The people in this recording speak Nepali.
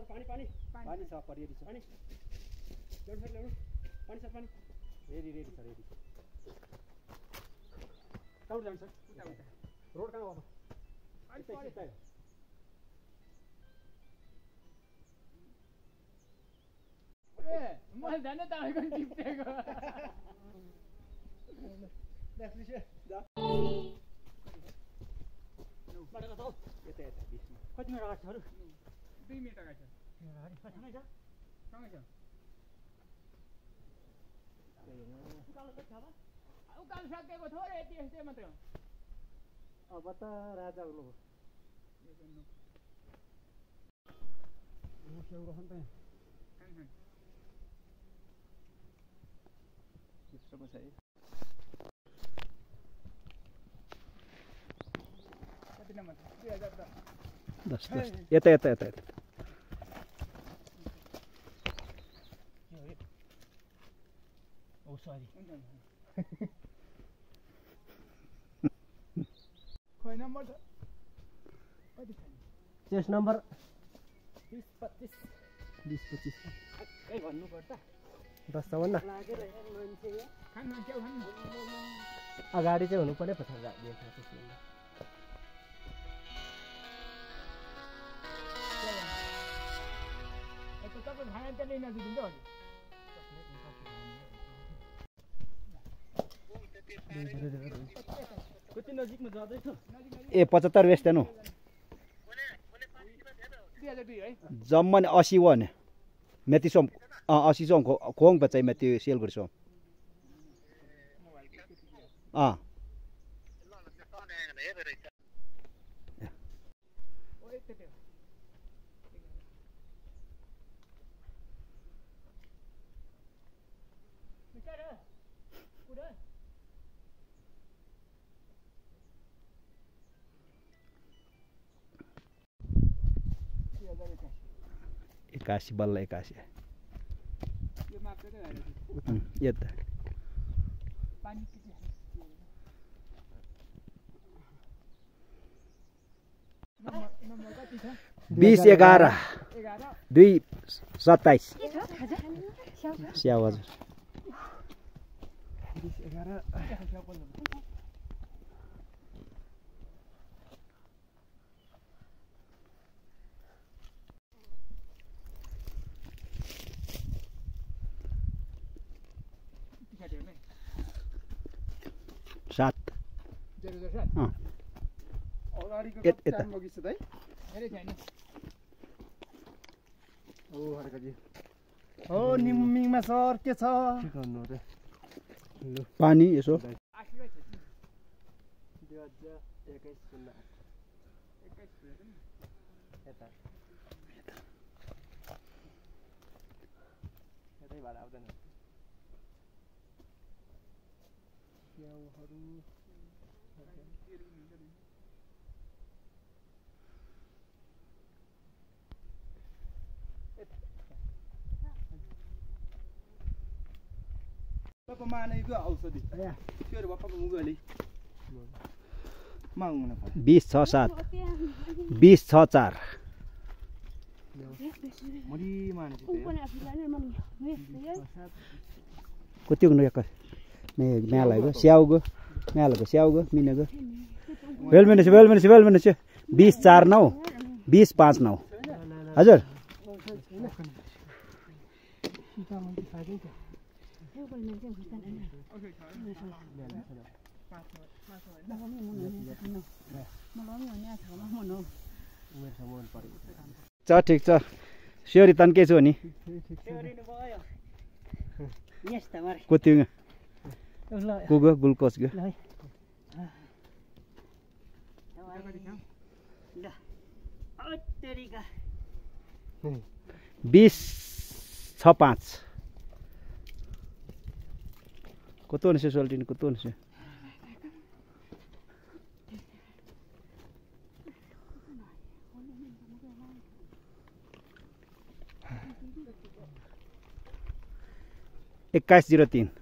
सर पानी पानी पानी छ परिएरी छ पानी ल्याउनु सर ल्याउनु पानी सर पानी रेडी रेडी सर रेडी कहाँ जान्छ सर रोड कहाँ हो अहिले ए म जाने त आएको टिप्टेको नेक्स्ट विषय बढेको छ यता यता 20 मा कति मिनेट अगाडि छ 2 मिनेट अगाडि छ सँगै छ उकालो सकेको थोरै यति यस्तै मात्रै हो अब त राजा हुनु भयो सेउको खान त चिप्सको छ है कति नम्बर 2010 यता यता यता यता ओ सरी खोइ नम्बर त कति छ चेस नम्बर 20 25 कही भन्नु पर्छ 10 त भन्न लागेर मान्छे खान मान्छे खान अगाडि चाहिँ हुनु पर्यो पछाडि देखा त्यसले यस्तो तपाईँ खाना त्यसले नजिदिन्छ हजुर कति नजिकमा जाँदैछ ए 75 वेस्टर्न हो 2002 है जम्मा 80 हो भने मेतिसोम 80 सोम खोङ बच्चाइ मेति सेलगढी सोम एकासी बल्ल एकासी यता पानी 20 11 2 27 स्याउ हजुर 20 11 7 हो निम्मिङमा सर के छ पानी यसो मानेको औषधि त्यो भक्कको मुगली माग्नु 20 6 7 20 6 4 मरी मानेको कति हुनु एक म्यालाको स्याउको स्याउको मिनेको वेलमेन 20 4 9 20 5 9 हजुर ठिक छ स्योरी तन्के छु नि कति कुगो ग्लुकोज गयो 20 6 5 कतो हुन्छ सोल्टिन कतो हुन्छ एक्काइस 03